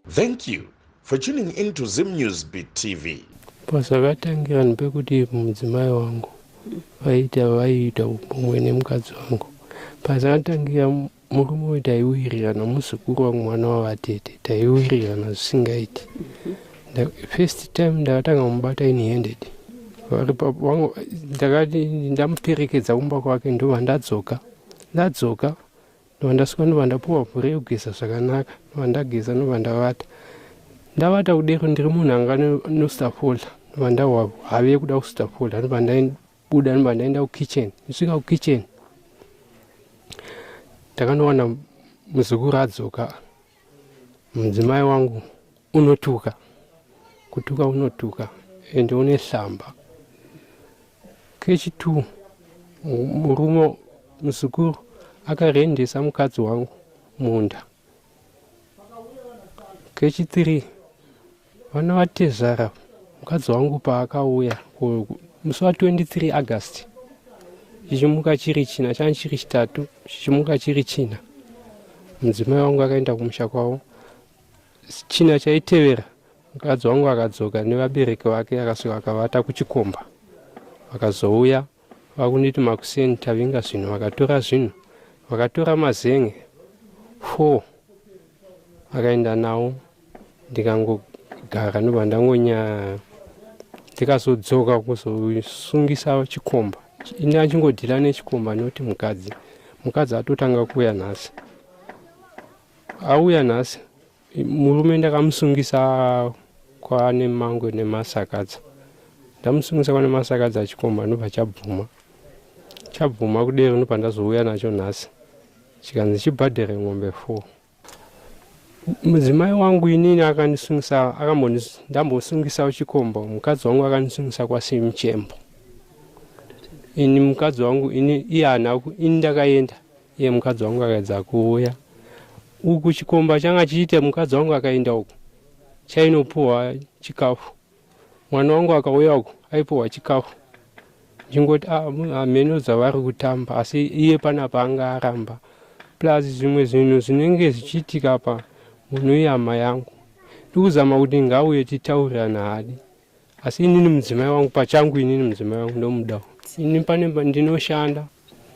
Thank you for tuning in to Zim News Beat TV. Pazvakatangira ndepekuti mudzimai wangu vaita vaiita upomwe nemukadzi wangu. Pazvakatangira murume uyu taiwirirana, muzukuru wangu mwana wavatete, taiwirirana zvisingaiti. First time ndakatanga kumubata in handed. Ndakati ndamuperekedza kumba kwake, ndobva ndadzoka. Ndadzoka ndobva ndasvika, ndobva ndapuwa mvura yekugeza zvakanaka, ndobva ndageza, ndobva ndavata. Ndavata kudero ndiri munhu anga anosuta fodya, ndobva ndahwa have yekuda kusuta fodya, ndobva ndabuda, ndobva ndaenda kukitchen. Ndisvika kukitchen ndakanowana muzukuru adzoka. Mudzimai wangu unotuka, kutuka unotuka ende une hlamba. Kechi2 murume muzukuru akarendesa mukadzi wangu munda. Kechi3 vana vatezvara mukadzi wangu paakauya musi wa23 August, chichimuka chiri china, changa chiri chitatu, chichimuka chiri china, mudzimai wangu akaenda kumusha kwavo. China chaitevera mukadzi wangu akadzoka nevabereki vake, akasvika akavata kuchikomba. Vakazouya vakunditi makuseni tavinga zvinhu, vakatora zvinhu, vakatora mazenge 4 akaenda nawo. Ndikangogara ndobva ndangonya, ndikazodzoka kuzosungisa chikomba. Ini achingodhila nechikomba nekuti mukadzi atotanga kuuya nhasi. Auya nhasi murume ndakamusungisa kwane mangwe nemasakadza, ndamusungisa kwane masakadza chikomba, ndobva chabvuma. Chabvuma kudero ndobva ndazouya nacho nhasi, chikanzi chibhadhere mombe 4. Mudzimai wangu inini akandisungisa, ndambosungisawo chikomba. Mukadzi wangu akandisungisa kwaSimuchembo. Ini mukadzi wangu ini iye haana, ini ndakaenda, iye mukadzi wangu akaedza kuuya uku. Chikomba changa chiite mukadzi wangu akaenda uku chainopuhwa chikafu, mwana wangu akauya uku aipuhwa chikafu. Ndingoti hameno dzavari kutamba, asi iye panapa anga aramba. Plus zvimwe zvinhu zvinenge zvichiitika pa munhu ihama yangu, ndikuzama kuti ngauye titaurirana, hadi. Asi inini mudzimai wangu pachangu, inini mudzimai wangu ndomudawo. Ini pane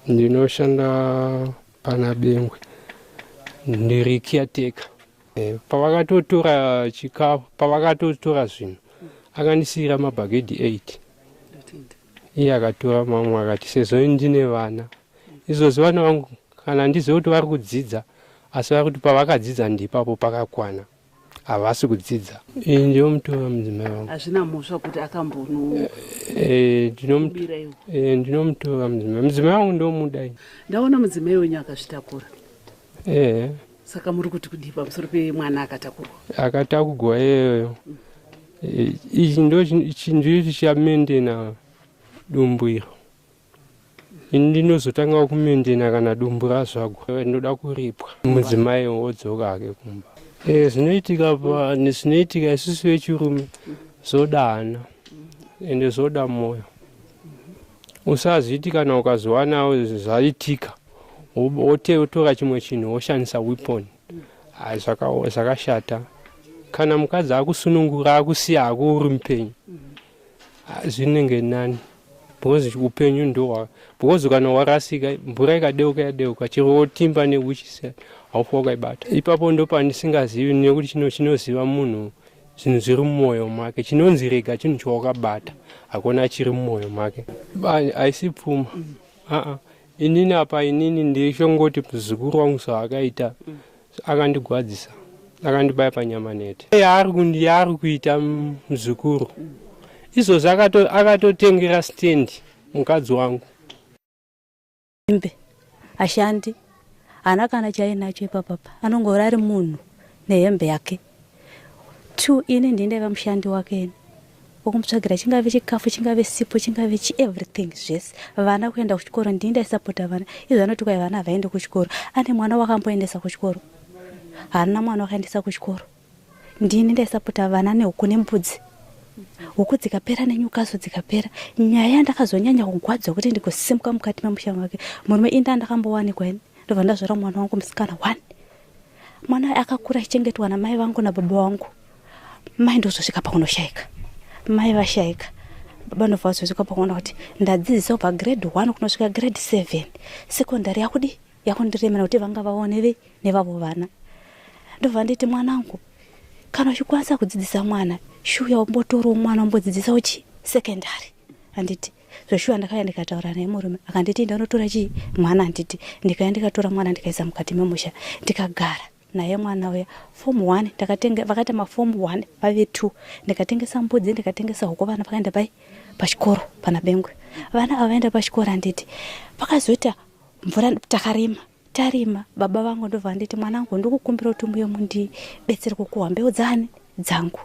ndinoshanda pana Bengwe, ndiri caretaker. Pavakatotora chikafu, pavakatotora zvinhu, akandisiyira mabhagedhi 8, iye akatora mamwe, akati sezvo ndine vana izvozvi vana vangu. Kana handizive kuti vari kudzidza asi vari kuti pavakadzidza ndipapo pakakwana. Havasi kudzidza. Iyi ndinomutora mudzimai wangu. Hazvina mhosva kuti akambono Eh, Kubira iwe. ndinomutora mudzimai. Mudzimai wangu ndomuda ini. Ndaona mudzimai wenyu akazvitakura. Ehe. Saka muri kuti kudii pamusoro pemwana akatakurwa? Akatakugwa iyoyo. Ichi ndo chinhu chichamendena dumbu iro. Ini ndinozotanga kumendena kana dumbu razvagwa. Ndoda kuripwa. Mudzimai wodzoka hake kumba. Zvinoitika zvinoitika isusu vechirume zvoda hana ende zvoda mwoyo. Usazviti kana ukazowana zvaitika wotora chimwe chinhu woshandisa weapon. Hai, zvakashata. Kana mukadzi akusunungura akusiya hako uri mupenyu, zvinenge nani. Because upenyu ndohwa, because kana warasika mvura ikadeuka yadeuka chero wotimba neuchisa haufa wakaibata. Ipapo ndopandisingazivi nekuti chinoziva munhu zvinhu zviri mumwoyo make. Chinonzi rega chinhu chawakabata hakuna chiri mumwoyo make. Haisi pfuma. Aa, inini apa inini ndichongoti muzukuru wangu zvaakaita akandigwadzisa, akandibaya panyama nhete. Yaari kuita muzukuru izvozvo akatotengera stand mukadzi wangu. Hembe ashandi haana kana chainacho ipapapa, anongora ari munhu nehembe yake. 2 ini ndini ndaiva mushandi wake ini wokumutsvagira chingave chikafu, chingave sipo, chingave chi everything zvese. Vana kuenda kuchikoro ndini ndaisapota vana. Izvo anoti kwai vana havaendi kuchikoro. Ane mwana wakamboendesa kuchikoro? Haana mwana wakaendesa kuchikoro. Ndini ndaisapota vana nehuku nembudzi. Huku dzikapera nenyukaso dzikapera. Nyaya yandakazonyanya kugwadzwa kuti ndigosimuka mukati memusha make murume inda ndakambowanikwa ini ndobva ndazvara mwana wangu musikana 1. Mwana akakura achichengetwa namai vangu nababa vangu. Mai ndozosvika pakunoshaika. Mai vashaika. Baba ndobva vazosvika pakuona kuti ndadzidzisa kubva grade 1 kunosvika grade 7. Secondary yakudi yakundiremera kuti vanga vaone ve nevavo vana. Ndobva nditi mwanangu kana uchikwanisa kudzidzisa mwana shuya umbotorawo mwana umbodzidzisa uchi secondary. Handiti zveshuwa ndakauya ndikataura naye murume akanditi ndanotora chii mwana handiti. Ndikauya ndikatora mwana ndikaisa mukati memusha ndikagara naye mwana uya form 1 ndakatenga vakaita maform 1 vave 2 ndikatengesa mbudzi ndikatengesa huku vana vakaenda pai pachikoro pana Bengwe. Vana ava vaenda pachikoro handiti. Pakazoita mvura takarima tarima baba vangu ndobva nditi mwanangu ndikukumbira kuti umuye mundibetsere kukuhwa mbeu dzani dzangu.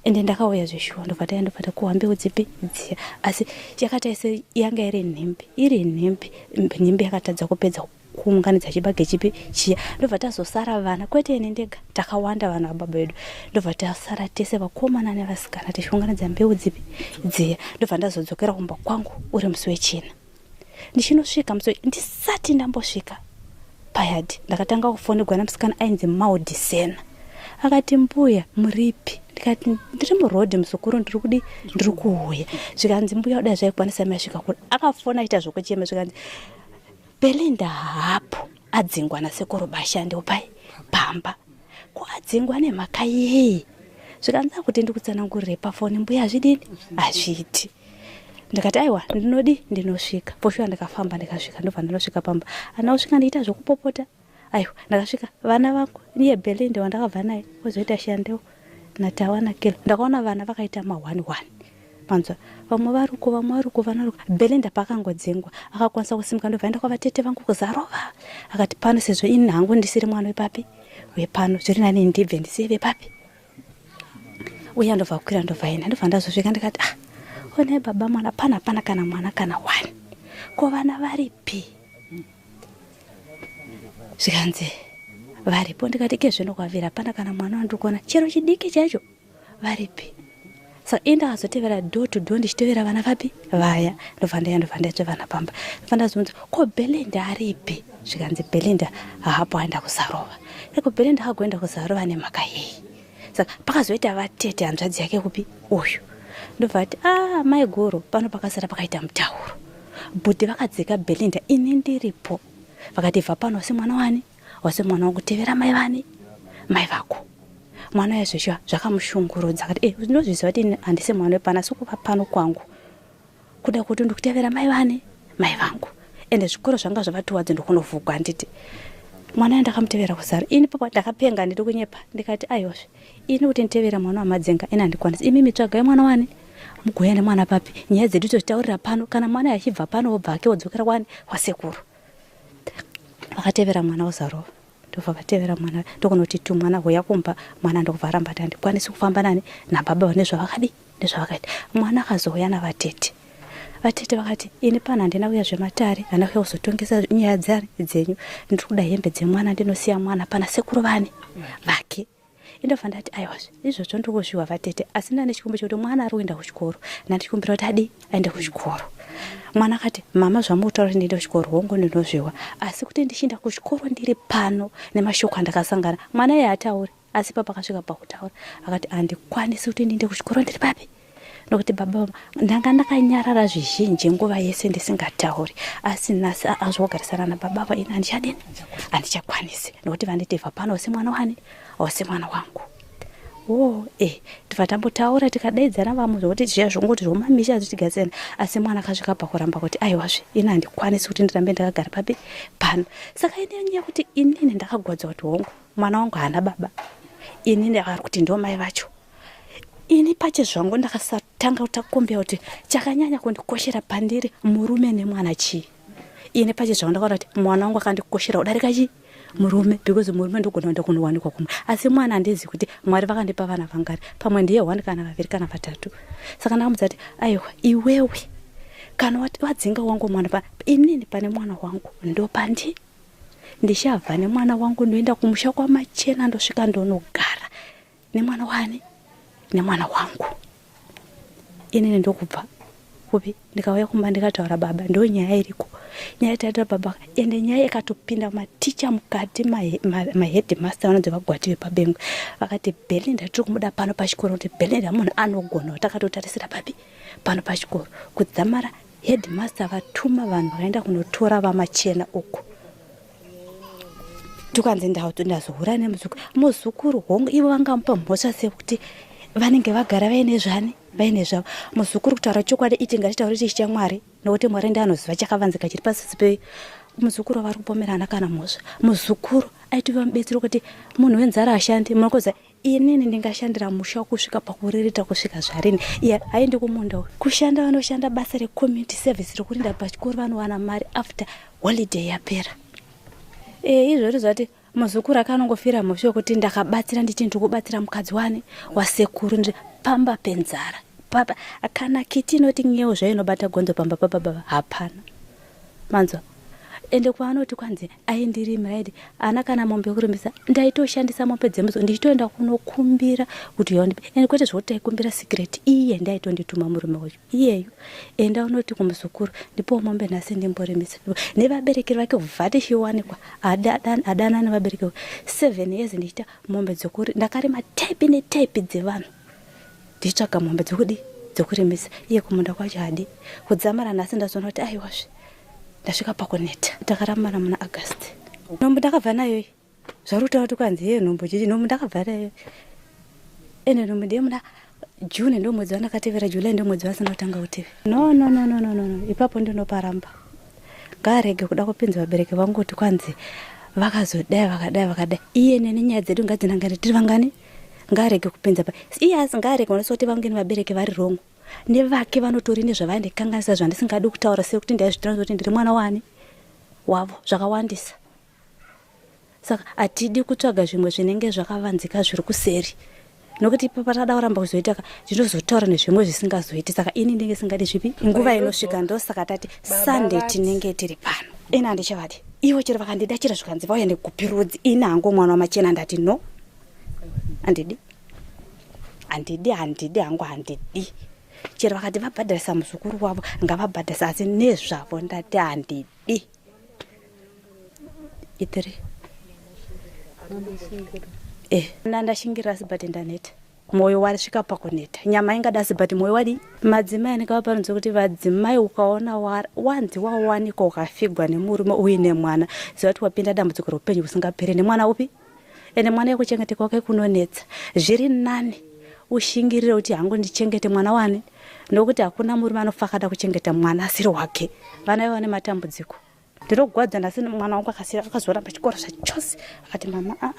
Ende ndakauya zveshuwa ndobva taenda ndobva takuhwa mbeu dzipi dziya. Asi chakata ise yanga iri nhimbi, iri nhimbi, nhimbi yakatadza kupedza kuunganidza chibage chipi chiya. Ndobva tazosara vana kwete ini ndega, takawanda vana vababa vedu. Ndobva tasara tese vakomana nevasikana tichiunganidza mbeu dzipi dziya. Ndobva ndazodzokera kumba kwangu uri musi wechina. Ndichinosvika musi ndisati ndambosvika payadhi ndakatanga kufonegwa nemusikana ainzi Maudi Sena. Akati mbuya muripi? Ndikati ndiri murodhi muzukuru ndiri kudi ndiri kuuya. Zvikanzi mbuya kudai zvaikwanisa maisvika kure. Akafona achiita zvokuchema zvikanzi Belinda haapo adzingwa nasekuru Bashandi upai pamba. Ko adzingwa nemhaka yei? Zvikanzi akuti ndikutsanangurire pafoni mbuya hazvidini? Hazviiti. Ndikati aiwa ndinodi ndinosvika. Poshuwa ndakafamba ndikasvika ndobva ndinosvika pamba. Ana kusvika ndiita zvokupopota. Aiwa ndakasvika vana vangu iye Belinda wandakabva naye ozoita Shandeo naTawana Kelo. Ndakaona vana vakaita ma 1-1. Manzwa vamwe vari uko vamwe vari uko vana vari uko. Belinda paakangodzingwa akakwanisa kusimuka ndobva aenda kwavatete vangu kuzarova. Akati pano sezvo ini hangu ndisiri mwana wepapi wepano zviri nani ndibve ndisiye vepapi. Uya ndobva kukwira ndobva aenda ndobva ndazosvika ndikati ah one baba mwana pana pana kana mwana kana 1. Ko vana varipi? Zvikanzi varipo. Ndikati ke zvino kwavira pana kana mwana wandiri kuona chero chidiki chacho varipi. Saka ini ndakazotevera door to door ndichitevera vana vapi vaya. Ndobva ndaya ndobva ndaitsve vana pamba. Ndobva ndazobvunza ko Belinda aripi? Zvikanzi Belinda haapo aenda kuzarova. Eko Belinda akagoenda kuzarova nemhaka yei? Saka pakazoita vatete hanzvadzi yake kupi uyu. Ndobva ati ah mai guru pano pakasara pakaita mutauro. Bhuti vakadzika Belinda ini ndiripo. Vakati bva pano wase mwana wani? Wase mwana wangu tevera mai vani? Mai vako. Mwana wezveshuwa zvakamushungurudza akati ndinozviziva kuti ini handisi mwana wepano asi kuva pano kwangu. Kuda kuti ndikutevera mai vani? Mai vangu. Ende zvikoro zvanga zvavatiwadze ndokunovhugwa handiti. Mwana uya ndakamutevera kuzaro. Ini papa ndakapenga handidi kunyepa. Ndikati aiwazve ini kuti nditevera mwana wamadzenga ini handikwanisi. Imimi tsvagai mwana wani mugouya nemwana papi. Nyaya dzedu tozvitaurira pano kana mwana achibva pano wobva ake wodzokera kwani kwasekuru. Vakatevera mwana wozarova. Ndobva vatevera mwana ndokunoti tu mwana huya kumba mwana ndokubva aramba ati handikwanisi kufamba nani nababa vane zvavakadi nezvavakaita. Mwana akazouya navatete. Vatete vakati ini pano handina kuuya zvematare handina kuuya kuzotongesa nyaya dzani dzenyu ndiri kuda hembe dzemwana ndinosiya mwana pana sekuru vani vake. Indobva ndati aiwazve izvozvo ndiri kuzviwa vatete asi ndane chikumbo chekuti mwana ari kuenda kuchikoro ndandichikumbira kuti adi aende kuchikoro. Mwana akati mama zvamukutaura kuti ndiende kuchikoro hongu ndinozviwa asi kuti ndichienda kuchikoro ndiri pano nemashoko andakasangana mwana iye haatauri asi papa akasvika pakutaura akati handikwanisi kuti ndiende kuchikoro ndiri papi nokuti baba ndanga ndakanyarara zvizhinji nguva yese ndisingatauri asi nhasi azvogarisana nababa ava ini handichadini handichakwanisi nokuti vanditi bva pano usi mwana wani usi mwana wangu wo e tibva tambotaura tikadaidzana vamwe zvokuti zviya zvongoti zvomamisha zvichigarisana asi mwana akasvika pakuramba kuti aiwazve ini handikwanisi kuti ndirambe ndakagara papi pano saka ini nyaya kuti inini ndakagwadza kuti hongu mwana wangu haana baba inini ari kuti ndo mai vacho ini pache zvangu ndakasatanga kutakumbira kuti chakanyanya kundikoshera pandiri murume nemwana chii ini pache zvangu ndakaona kuti mwana wangu akandikoshera kudarika chii murume because murume ndogona kuenda kunowanikwa kumwe asi mwana handizi kuti mwari vakandipa vana vangari pamwe ndiye one kana vaviri kana vatatu saka ndakamudza kuti aiwa iwewe kana wadzinga wangu mwana pa inini pane mwana wangu ndopandi ndichabva nemwana wangu ndoenda kumusha kwamachena ndosvika ndonogara nemwana wani nemwana wangu inini ndokubva kupi ndikauya kumba ndikataura baba ndo nyaya iriko nyaya taitaura baba ende nyaya ikatopinda maticha mukati maheadmaster vanonzi vagwati vepabengo vakati belinda tiri kumuda pano pachikoro kuti belinda munhu anogona takatotarisira papi pano pachikoro kudzamara headmaster vatuma vanhu vakaenda kunotora vamachena uku tukanzi ndazohura nemuzukuru muzukuru hongu ivo vangamupa mhosva sekuti vanenge vagara vaine zvani vaine zvavo muzukuru kutaura chokwadi iti ngatitaure tichitya mwari nokuti mwari ndiye anoziva chakavanzika chiri pasisi pe muzukuru vari kupomerana kana mhosva muzukuru aitova mubetsero kuti munhu wenzara ashandi munokoza inini ndingashandira musha kusvika pakuririta kusvika zvarini iye haendi kumunda uyu kushanda vanoshanda basa recommunity service rekurinda pachikoro vanowana mari after holiday yapera e izvori zvati muzukuru akanongofira musha wekuti ndakabatsira nditi ndiri kubatsira mukadzi wani wasekuru ndiri pamba penzara papa kana kiti inoti nyewo zvayo inobata gonzo pamba pababa hapana manzwa ende kwaanoti kwanzi aindirimira aiti ana kana mombe yekurimisa ndaitoshandisa mombe dzemuzo ndichitoenda kunokumbira kuti yondipe ende kwete zvekuti taikumbira secret iye ndaitondituma murume wacho iyeyu enda unoti kumuzukuru ndipowo mombe nhasi ndimborimisa nevabereki vake kubva tichiwanikwa adana nevabereki 7 years ndichiita mombe dzekuri ndakarima type netype dzevanhu ndichitsvaga mombe dzekudi dzekurimisa iye kumunda kwacho hadi kudzamara nhasi ndazoona kuti aiwazve ndasvika pakuneta takarambana muna august nhombo ndakabva nayo zvari kutaura kuti kwanzi iye nhombo chichi nhombo ndakabva nayo ende nhombo ndiye muna june ndo mwedzi wandakatevera july ndo mwedzi wasina kutanga kutevera no no no no no no ipapo ndinoparamba ngaarege kuda kupinza vabereki vangu kuti kwanzi vakazodai vakadai vakadai iye neni nyaya dzedu ngadzinangane tiri vangani ngaarege kupinza pa iye asi ngaarege unosi kuti vangu nevabereki vari wrong nevake vanotori nezvavandikanganisa zvandisingadi kutaura sekuti ndaizvitora kuti ndiri mwana wani wavo zvakawandisa saka hatidi kutsvaga zvimwe zvinenge zvakavanzika zviri kuseri nokuti ipapo tada kuramba kuzoita ka ndinozotaura nezvimwe zvisingazoiti saka ini ndinge singadi zvipi nguva inosvika ndosaka tati sunday tinenge tiri pano ini handichavadi ivo chero vakandida chero zvikanzi vauya nekupi rudzi ini hangu mwana wamachena ndati no handidi handidi handidi hangu handidi chero vakati vabhadharisa muzukuru wavo ngavabhadharisa asi nezvavo ndati handidi itiri eh ndashingirira asi but ndaneta mwoyo wasvika pakuneta nyama ingada asi but mwoyo wadii madzimai anenge vapanonzi kuti vadzimai ukaona wanzi wawanikwa ukafigwa nemurume uine mwana ziva kuti wapinda dambudziko reupenyu husingaperi nemwana upi ende mwana yekuchengeteka kwake kunonetsa zviri nani ushingirire kuti hangu ndichengete mwana wani nokuti hakuna murume anofa akada kuchengeta mwana asiri wake vana vane matambudziko. Ndirogwadza nhasi mwana wangu akasiya akazoramba chikoro zvachose akati mama aa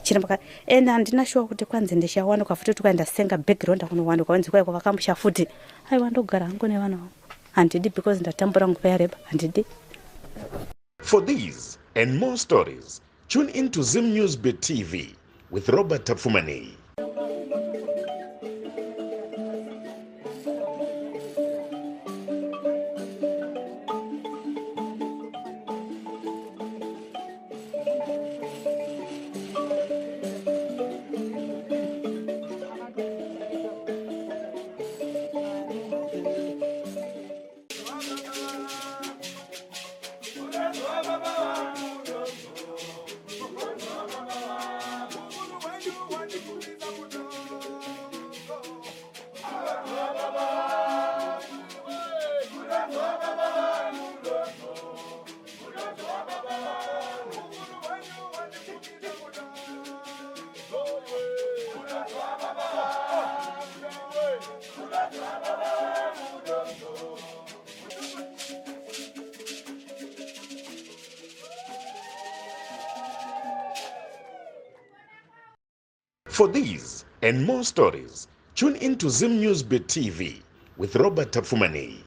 chiramba ende handina shuwa kuti kwanzi ndichawanikwa futi tukaenda senga background kunowanikwa wanzi kwaiko vakamusha futi aiwa ndogara hangu nevana vangu handidi because ndatambura nguva yareba handidi. For these and more stories, tune in to Zim News Bit TV with Robert Tafumani. For these and more stories, tune in to Zim News Bit TV with Robert Tafumani.